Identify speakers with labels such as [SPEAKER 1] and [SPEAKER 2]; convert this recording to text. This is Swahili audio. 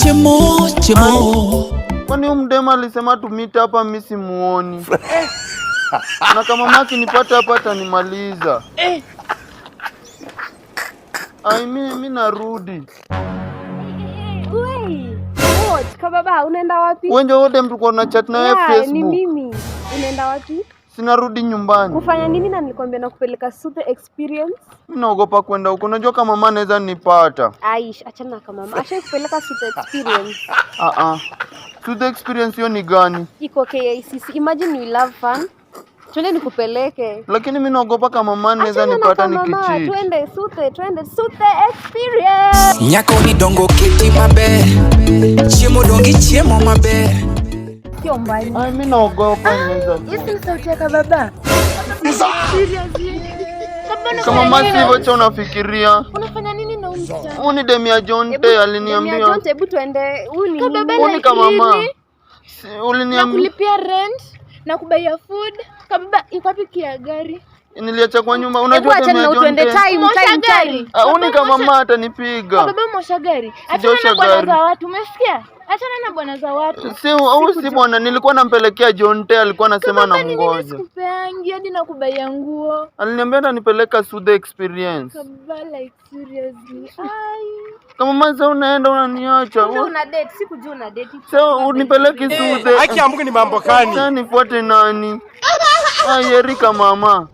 [SPEAKER 1] Chiemo, chiemo.
[SPEAKER 2] Kwani huyu mdema alisema tumite hapa, mimi simuoni. Na kama mama akinipata hapa atanimaliza. Ai, mi narudi.
[SPEAKER 3] Wait. What? Kababa, unaenda wapi?
[SPEAKER 2] Wewe ndio dem tulikuwa na chat na wewe
[SPEAKER 3] Yeah, ni
[SPEAKER 2] Facebook.
[SPEAKER 3] mimi. Unaenda wapi?
[SPEAKER 2] Sinarudi nyumbani.
[SPEAKER 3] Kufanya nini na nilikwambia na kupeleka Suthe Experience?
[SPEAKER 2] Mimi naogopa kwenda huko. Unajua kama mama anaweza nipata.
[SPEAKER 3] Aish, achana na kama mama. Asha kupeleka Suthe Experience.
[SPEAKER 2] Ah ah. Suthe Experience hiyo ni gani?
[SPEAKER 3] Iko KICC. Imagine we love fun. Twende nikupeleke.
[SPEAKER 2] Lakini mimi naogopa kama mama anaweza
[SPEAKER 3] Achana na
[SPEAKER 2] nipata
[SPEAKER 3] kama mama.
[SPEAKER 2] nikicheat.
[SPEAKER 3] Twende Suthe, twende Suthe Experience.
[SPEAKER 1] Nyako ni dongo kiti maber. Chiemo dongi chiemo maber.
[SPEAKER 3] Sio mbali.
[SPEAKER 2] Ai, mimi naogopa inaweza.
[SPEAKER 4] Hii ni sauti ya kababa.
[SPEAKER 2] Kama mama sivyo cha unafikiria.
[SPEAKER 4] Unafanya nini na huyu msichana?
[SPEAKER 2] Huyu ni demu ya John
[SPEAKER 3] Hebu-
[SPEAKER 2] Tay
[SPEAKER 3] Demu ya
[SPEAKER 2] aliniambia.
[SPEAKER 3] John, hebu twende. Huyu ni
[SPEAKER 4] Kababa
[SPEAKER 3] nini?
[SPEAKER 2] Huyu ni kama mama.
[SPEAKER 4] Lini?
[SPEAKER 2] Si, uliniambia
[SPEAKER 4] Nakulipia rent na kubaia food. Kababa iko wapi kia gari?
[SPEAKER 2] Niliacha kwa nyumba.
[SPEAKER 3] Hebu
[SPEAKER 2] Unajua
[SPEAKER 3] achana
[SPEAKER 2] demu ya
[SPEAKER 3] na
[SPEAKER 2] John
[SPEAKER 3] twende
[SPEAKER 2] Tay.
[SPEAKER 3] time,
[SPEAKER 4] Mosha
[SPEAKER 3] time,
[SPEAKER 4] gari.
[SPEAKER 3] time.
[SPEAKER 2] Ah, huyu ni kama
[SPEAKER 4] Mosha-
[SPEAKER 2] mama atanipiga.
[SPEAKER 4] Kababa mosha gari. Achana
[SPEAKER 2] Sijaosha
[SPEAKER 4] na bwana
[SPEAKER 2] gari.
[SPEAKER 4] za watu, umesikia? Achana na bwana za watu.
[SPEAKER 2] Si au si bwana, nilikuwa nampelekea John Tay, alikuwa anasema
[SPEAKER 4] Kababa ni nini
[SPEAKER 2] namngoja.
[SPEAKER 4] sikupeangi hadi nakubaia nguo.
[SPEAKER 2] Aliniambia atanipeleka Suthe Experience.
[SPEAKER 4] Kababa like seriously. Ai.
[SPEAKER 2] Kama mama sasa unaenda unaniacha.
[SPEAKER 3] Kumbe una date, sikujua una date.
[SPEAKER 2] Sasa unipeleke Suthe.
[SPEAKER 5] Haki ya Mungu ni mambo gani?
[SPEAKER 2] Sasa nifuate nani? Ai, Erika mama.